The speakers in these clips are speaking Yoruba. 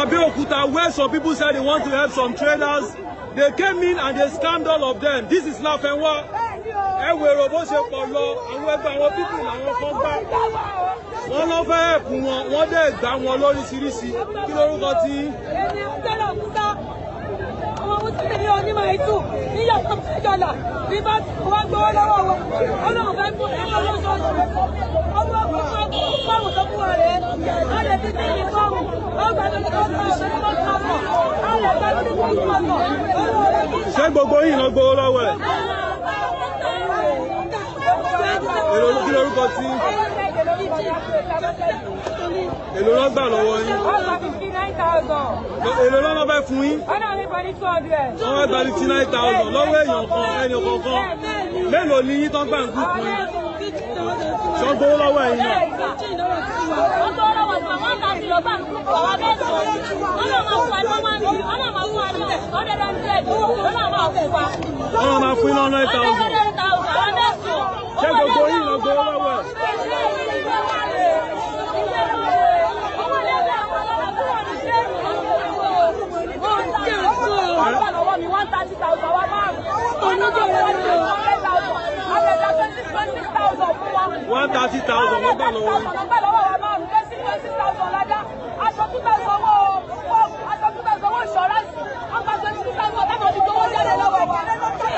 Abeokuta, where some people said they want to help some traders. They came in and they scammed all of them. This is Lafenwa. Ẹ wo èrò bó ṣe pọ̀ lọ, àwọn ẹgbẹ́ àwọn people làwọn kan gbá. Wọ́n lọ fẹ́ help wọn, wọ́n dẹ̀ gbá wọn lóríṣiríṣi. Kí lórúkọ tí? Èmi ń tẹ́lọ̀ Musa, ọmọ Mùsùlùmí ní onímọ̀ ètò níyà tó fi jọlà bí bá wọ́n gbowó lọ́wọ́ wọn. Ọlọ́run fẹ́ fún ẹ̀kọ́ lóṣooṣù. Ọmọ fọ́ọ̀mù tó fún wa rèé. A lè fi sí ní fọ́ọ̀mù. Ó gba tó tó tó tó tó tó. A lè gba tó tó tó tó. Ṣé gbogbo yìí lọ gbowó lọ́wọ́ ẹ̀? Èrò, kí lórúkọ tí? Èló ló gbà lọ́wọ́ yín? Ọgbà 59,000. Èló lọ́nà fẹ́ fún yín? Ọ̀nà mi pa ní 200. Wọ́n fẹ́ gba 59,000 lọ́wọ́ èèyàn kan, ẹnì kọ̀ọ̀kan. Mélòó ni yín tán gbà ń group yín? Ṣọ́ gbowó lọ́wọ́ ẹ̀yin náà? Wọ́n tó lọ́wọ́ tí wọ́n ta sí lọ́gbà ní group àwa mẹ́sàn-án. Wọ́n náà máa fún wa ní wọ́n náà máa fún wa ní 100, wọ́n náà máa fún wa. Wọ́n máa fún yín 100,000. 100,000 àwa mẹ́sàn-án. Ṣé gbogbo yín lọ gbowó lọ́wọ́ ẹ̀? 130,000 wọ́n gbà lọ́wọ́ yín. Aṣọ 2,000 owó insurance, wọ́n gba 22,000 láwọn fi gbowó jáde lọ́wọ́ wa.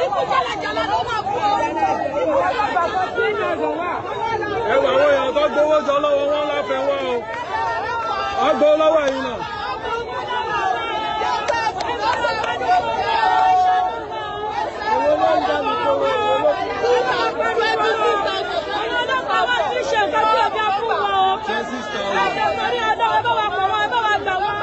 Ikú jálajàla ló máa kú o. Ẹ wà àwọn èèyàn tó gbowó jọ lọ́wọ́ wọn láfẹ́ wá o. Wọ́n gbowó lọ́wọ́ ẹ̀yin náà. Èwo ló ń dá mi gbowó? Èwo ló Àwọn ọlọ́pàá wa ti ṣe nǹkan tí ọ̀gá fún wọn o. 26,000. Ẹ̀jẹ̀ torí ọ̀dọ́ ẹ bá wa pọ̀ wọn, ẹ bá wa gbà wọ́n.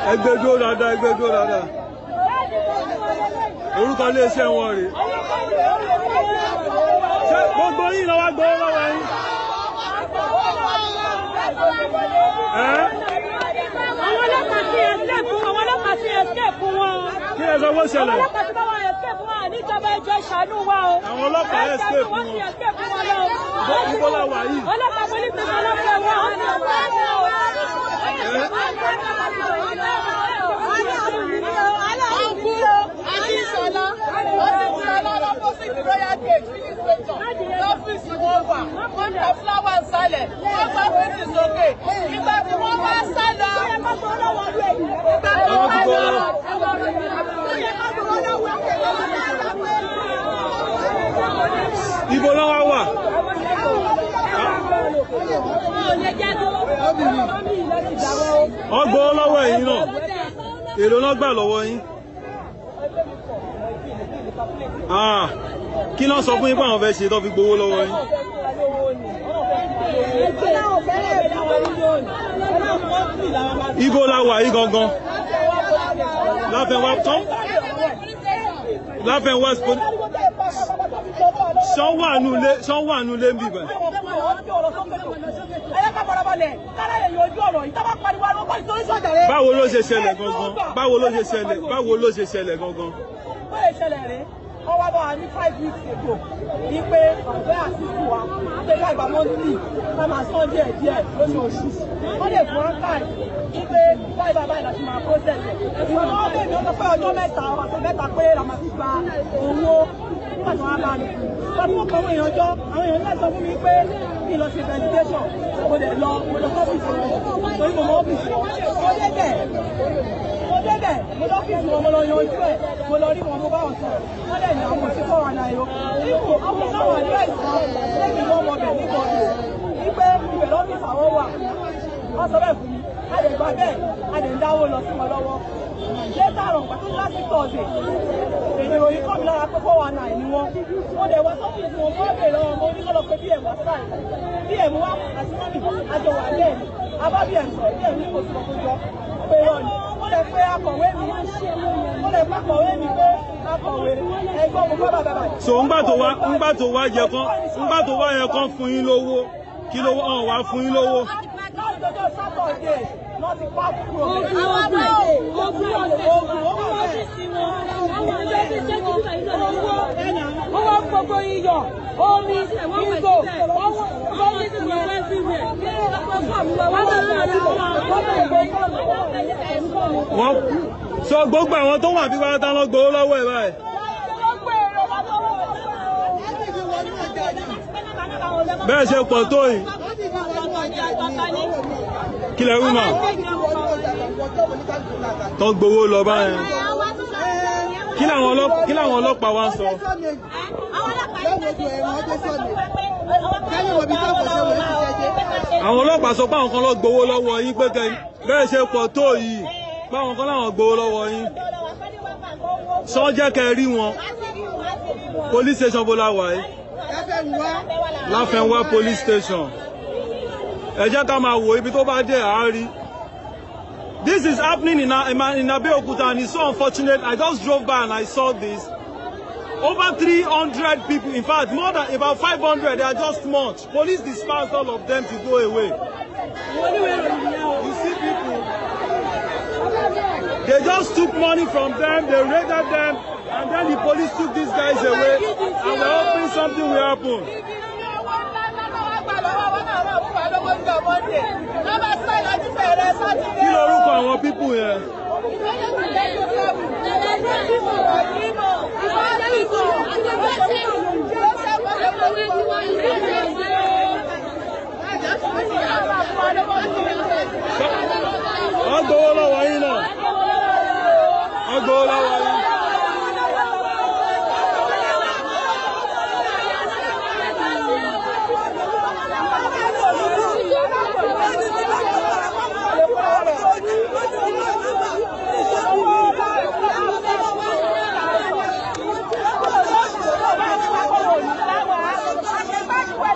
Ẹ gbé dúró dáadáa, ẹ gbé dúró dáadáa. Orúkọ iléeṣẹ́ wọn rèé. Ṣé gbogbo yín lọ wá gbowó lọ́wọ́ yín? Ẹ́ Àwọn ọlọ́pàá ti escape fún wọn, àwọn ọlọ́pàá ti escape fún wọn. Kí ẹ sọ bó Àwọn ṣẹlẹ̀? ọlọ́pàá ti bá wa escape fún wa níjọba, ẹjọ́ ìṣàánú wa o. Àwọn ọlọ́pàá escape fún Wọ́n ti wọn. escape fún wọn lọ. Ibo la wà yìí? Ọlọ́pàá police station ọlọ́pàá wọn. Ẹ́ Lọ́fíìsì wọn wà, wọ́n ta flower sálẹ̀, wọ́n gba fèsì sókè. Ìgbà tí wọ́n bá sá lọ, ìgbà tí Àwọn wọ́n ti bá gbowó lọ. lọ́wọ́. Ibo ló wá wà? Wọ́n gbowó lọ́wọ́ ẹ̀yin náà. Èló ló gbà lọ́wọ́ yín? Ah, kí ló sọ fún yín pé àwọn fẹ́ ṣe tó fi gbowó lọ́wọ́ yín? Ibo la wà yìí gangan? Láfẹnwá tán? Láfẹnwá ṣán wà nù lé, ṣán wà nù lé ń bìbẹ̀. Báwo ló ṣe ṣẹlẹ̀ gangan? Báwo ló ṣe ṣẹlẹ̀? Báwo ló ṣe ṣẹlẹ̀ gangan? Bóyá ìṣẹ̀lẹ̀ rèé, wọ́n wá bá wa ní 5 weeks ago ní pé ọ̀fẹ́ àsìkò wa pé ká ìgbà monthly, ká máa san díẹ̀ díẹ̀ lóṣooṣù. Wọ́n lè fún wọn káì ní pé báyìí báyìí báyìí láti máa process ẹ̀. Ìwọ̀n tó wọ́n bèèrè, wọ́n sọ pé ọjọ́ 3, ọ̀sẹ̀ 3 péré la máa fi gba owó. Nígbà tí wọ́n bá mi sọ fún ọkọ̀ àwọn èèyàn jọ, àwọn èèyàn náà sọ fún mi pé kí n lọ ṣe investigation. Mo dẹ̀ lọ, mo lọ sọ́fíìsì wọn torí mo mọ ọ́fíìsì wọn. Mo débẹ̀, mo débẹ̀, mo lọ́fíìsì wọn, mo lọ yanjú ẹ̀, mo lọ rí wọn, mo bá wọn sọ̀rọ̀. Wọ́n dẹ̀ ní àwọn òsì fọ́wọ́ náà yọ ipò àwọn sáwọn àdírẹ́sì kan lẹ́yìn wọn mọ̀ bẹ̀ ní kọ́ọ̀tù wípé ibẹ̀ lọ́fíìsì àwọn wà. Wọ́n sọ bẹ́ẹ̀ fún mi, a lè gba bẹ́ẹ̀, a lè ń dáwó lọ sí wọn lọ́wọ́. Later on, pàtó last Thursday, èdè ìròyìn kọ́ mi lára pé 419 ni wọ́n. Mo dẹ̀ wá sọ́fíìsì wọn, mo bèèrè lọ́wọ́, mo ní kọ́ lọ pé bm wá sáì, bm wá àti mọ́mì àjọ wà bẹ́ẹ̀ ni. Abá bm sọ̀rọ̀, bm ní kò sí ọkọ̀ jọ pé rọ ni. Mo lè pe akọ̀wé mi, mo lè pe akọ̀wé mi pé akọ̀wé ẹgbọ́n mo fẹ́ bàbá bàbá. So ńgbà tó wá yẹ kán, ńgbà tó wá yẹ kán fún yín lówó. Kí ló hàn wá fún yín lówó? Láti ọjọ́ Sátọ̀dé náà ti pa kúrò. Ogun ọ̀sẹ̀ owó ọ́fíìsì wọn, àwọn ọ́fíìsì wọn, owó gbogbo iyọ̀, omi, ìgò, owó ọ́fíìsì wọn. Wọ́n sọ gbogbo àwọn tó wà bí wàá tán lọ gbowó lọ́wọ́ ẹ̀ báyìí. Bẹ́ẹ̀ ṣe pọ̀ tó yìí. Kí lẹ wí mà? Tó gbowó lọ báyẹn. Kí làwọn ọlọ́pàá wá ń sọ? Àwọn ọlọ́pàá sọ pé àwọn kan lọ gbowó lọ́wọ́ yín pé kẹ́ bẹ́ẹ̀ ṣe pọ̀ tó yìí pé àwọn kan láwọn gbowó lọ́wọ́ yín. Sọ jẹ́ kẹ́ rí wọn. Police station bó la wà yìí? Láfẹnwá police station. Ẹ jẹ́ ká máa wo ibi tó bá dé àárí. This is happening in Abeokuta and it's so unfortunate. I just drove by and I saw this. Over 300 people, in fact, more than about 500, they are just much. Police dispersed all of them to go away. You see people, they just took money from them, they raided them, and then the police took these guys away, and we're hoping something will happen. Kí lorúkọ àwọn people yẹn? Wọ́n gbowó lọ́wọ́ yín náà. Wọ́n gbowó lọ́wọ́ yín.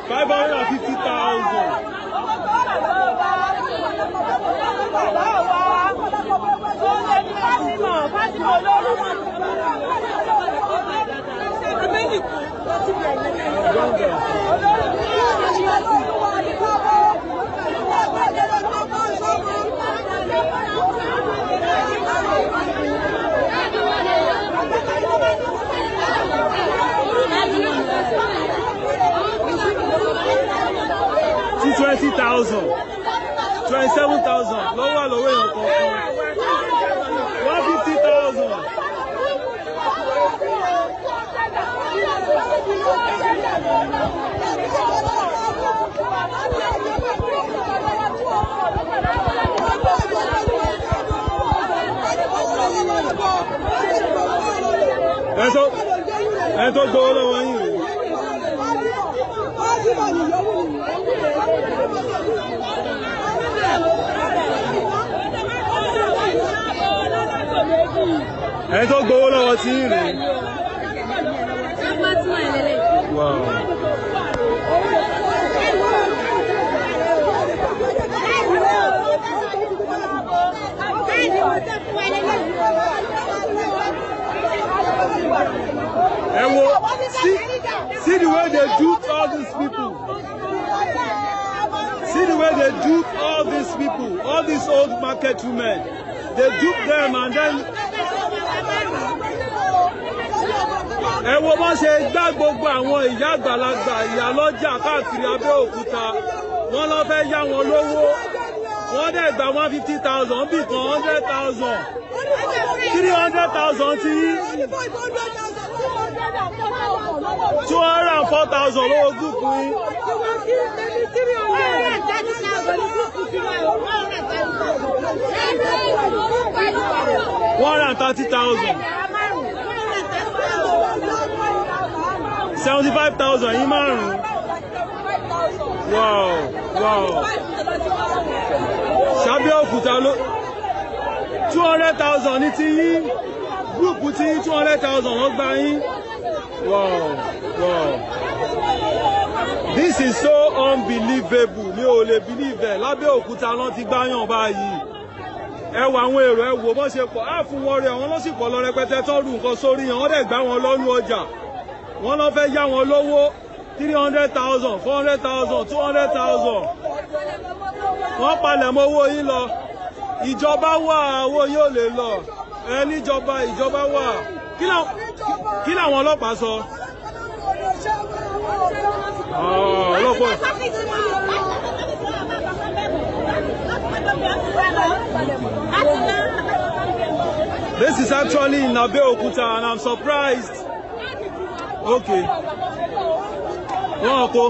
$550,000. $20,000, 27,000, lọ́wọ́ lọ́wọ́ èèyàn kọ̀ọ̀kan, 150,000. Ẹ tó gbowó lọ́wọ́ yín rèé. Ẹ tó gbowó lọ́wọ́ tí ń rèé. Wow. Ẹ wo, see the way they dupe all these people. See the way they dupe all these people, all these old market women. They dupe them and then. Ẹ wo bọ́n ṣe gbá gbogbo àwọn ìyá àgbàlagbà ìyá lọ́jà káàkiri Abẹ́òkúta. Wọ́n lọ fẹ́ yá wọn lówó. Wọ́n dẹ̀ gba 150,000 bí kan 100,000, 300,000 tí yín, 204,000 lówó gúùpù yín. 130,000. 75,000 yín márùn-ún. Wow, wow. Ṣàbẹ́òkúta ló 200,000 ní ti yín, gúrùpù tí yín 200,000 wọ́n gbà yín. Wow, wow. This is so unbelievable. Mi ò lè believe ẹ̀. Lábẹ́òkúta ló ti gbáyàn báyìí. Ẹ wo àwọn èrò, ẹ wò bọ́n ṣe pọ̀. Á fún wọn rẹ̀, wọ́n ló sì pọ̀ lọ rẹpẹtẹ tán rú nǹkan sórí yẹn. Wọ́n dẹ̀ gbá wọn lọ́nu ọjà. Wọ́n lọ fẹ́ yá wọn lówó 300,000, 400,000, 200,000. Wọ́n palẹ̀ mọ́ owó yín lọ. Ìjọba wà, owó yín ò lè lọ. Ẹ níjọba, ìjọba wà. Kí làwọn ọlọ́pàá sọ? Ọlọ́pàá. This is actually in Abeokuta and I'm surprised. Okay. Wọ́n kò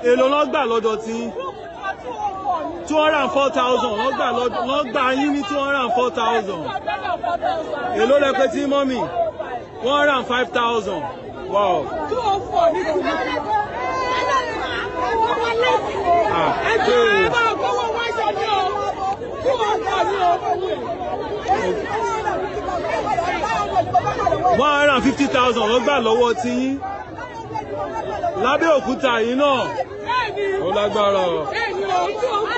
èlò ló gbà lọ́dọ̀ tí 204,000 ló gbà lọ́dọ̀ ló gbà yín ní 204,000. Èlò lẹ pé tí mọ́mì 105,000. Wow. 204 ní tìlú. Ah, Ẹjọ́ ẹ bá gbowó wájọ ní o. 204 ní o. 150,000 ló gbà lọ́wọ́ tí yín. Lábẹ́òkúta yìí náà. Ó lágbára o. Bẹ́ẹ̀ni o,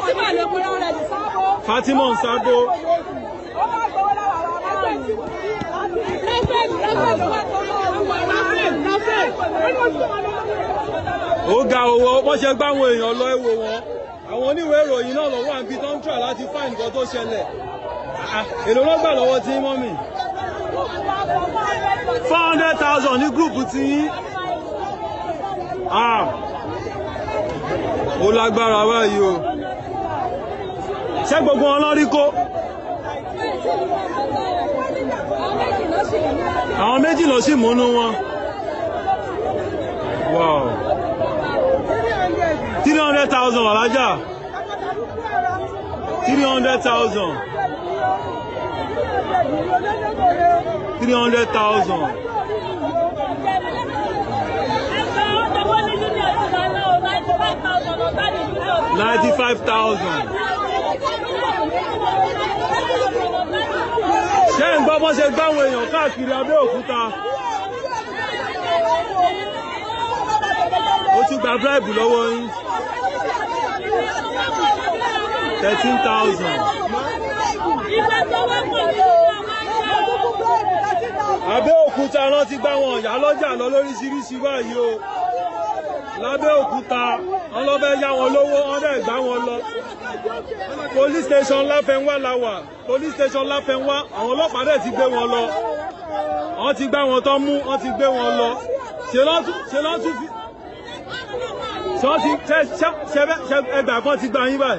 204 ní o. Fatima ń sábó. Ó ga owó wọ́n ṣe gbá àwọn èèyàn lọ ẹ̀wò wọn. Àwọn oníwèé ìròyìn náà lọ́wọ́ àbí tó ń try láti find nǹkan tó ṣẹlẹ̀. Èló ló gbà lọ́wọ́ tí mọ́mì? 400,000 ní gúrùpù tí yín. Ó lágbára báyìí o. Ṣé gbogbo wọn lọ rí kó? Àwọn méjì ló sì múnú wọn. Wow. 300,000 alájà. 300,000. 300,000. 95,000. Ṣé ń gbọ́ bọ́n ṣe gbáwọn èèyàn káàkiri Abẹ́òkúta? Ó tún gba bribe lọ́wọ́ yín. 13,000. Abẹ́òkúta náà ti gbá wọn ìyá lọ́jà lọ lóríṣiríṣi báyìí o. Lábẹ́òkúta wọ́n lọ fẹ́ yá wọn lówó, wọ́n dẹ̀ gbá wọn lọ. Police station Láfẹnwá la wà. Police station Láfẹnwá, àwọn ọlọ́pàá dẹ̀ ti gbé wọn lọ. Wọ́n ti gbá wọn tán mú, wọ́n ti gbé wọn lọ. Ṣé lọ́ tún fi ṣe ẹgbàá kan ti gbá yín báyìí?